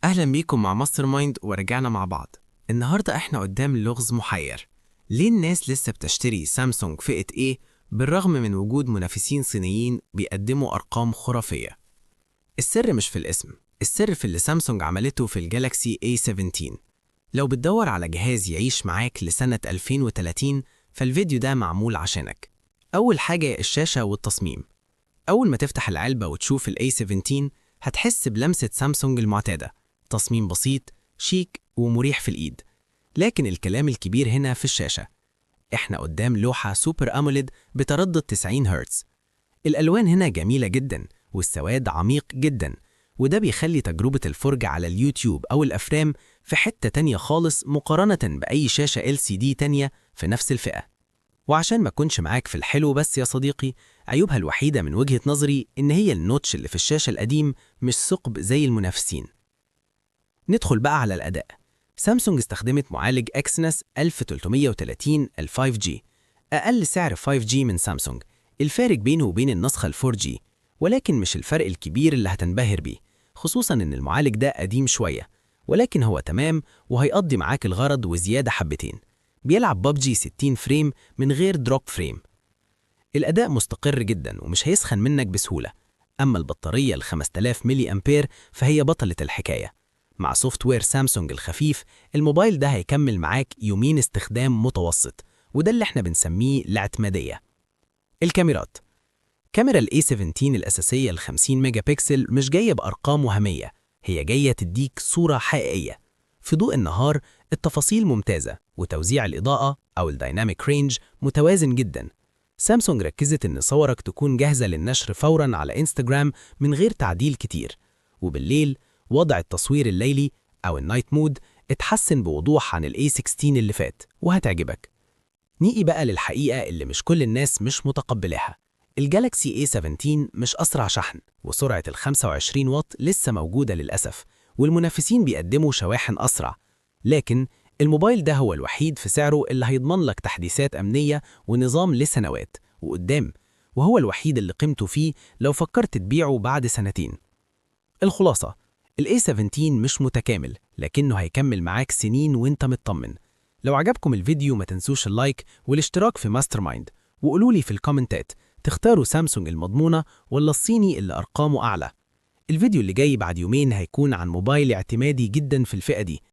أهلا بيكم مع Master Mind ورجعنا مع بعض. النهاردة احنا قدام لغز محير: ليه الناس لسه بتشتري سامسونج فئة A بالرغم من وجود منافسين صينيين بيقدموا أرقام خرافية؟ السر مش في الاسم، السر في اللي سامسونج عملته في ال Galaxy A17. لو بتدور على جهاز يعيش معاك لسنة 2030، فالفيديو ده معمول عشانك. أول حاجة الشاشة والتصميم. أول ما تفتح العلبة وتشوف ال A17 هتحس بلمسة سامسونج المعتادة، تصميم بسيط، شيك ومريح في الإيد. لكن الكلام الكبير هنا في الشاشة. إحنا قدام لوحة Super AMOLED بتردد 90 هرتز. الألوان هنا جميلة جدا والسواد عميق جدا، وده بيخلي تجربة الفرجة على اليوتيوب أو الأفلام في حتة تانية خالص مقارنة بأي شاشة LCD تانية في نفس الفئة. وعشان ما أكونش معاك في الحلو بس يا صديقي، عيوبها الوحيدة من وجهة نظري إن هي ال notch اللي في الشاشة القديم مش ثقب زي المنافسين. ندخل بقى على الأداء. سامسونج استخدمت معالج Exynos 1330 ال 5G، أقل سعر 5G من سامسونج. الفارق بينه وبين النسخة ال 4G، ولكن مش الفرق الكبير اللي هتنبهر بيه، خصوصا إن المعالج ده قديم شوية، ولكن هو تمام وهيقضي معاك الغرض وزيادة حبتين. بيلعب ببجي 60 frame من غير drop frame. الأداء مستقر جدا ومش هيسخن منك بسهولة. أما البطارية ال 5000 ملي أمبير فهي بطلة الحكاية. مع software سامسونج الخفيف، الموبايل ده هيكمل معاك يومين استخدام متوسط، وده اللي احنا بنسميه الاعتمادية. الكاميرات: كاميرا ال A17 الأساسية ال 50 ميجا بكسل مش جاية بأرقام وهمية، هي جاية تديك صورة حقيقية. في ضوء النهار التفاصيل ممتازة، وتوزيع الإضاءة أو ال dynamic range متوازن جدا. سامسونج ركزت إن صورك تكون جاهزة للنشر فورا على انستجرام من غير تعديل كتير. وبالليل، وضع التصوير الليلي أو ال night mode اتحسن بوضوح عن ال A16 اللي فات، وهتعجبك. نيجي بقى للحقيقة اللي مش كل الناس مش متقبلها: ال Galaxy A17 مش أسرع شحن، وسرعة ال 25 واط لسه موجودة للأسف، والمنافسين بيقدموا شواحن أسرع. لكن الموبايل ده هو الوحيد في سعره اللي هيضمن لك تحديثات أمنية ونظام لسنوات وقدام، وهو الوحيد اللي قيمته فيه لو فكرت تبيعه بعد سنتين. الخلاصة: ال A17 مش متكامل، لكنه هيكمل معاك سنين وانت مطمن. لو عجبكم الفيديو ما تنسوش ال like والاشتراك في Master Mind، وقولوا لي في الكومنتات: تختاروا سامسونج المضمونة ولا الصيني اللي أرقامه أعلى؟ الفيديو اللي جاي بعد يومين هيكون عن موبايل اعتمادي جدا في الفئة دي.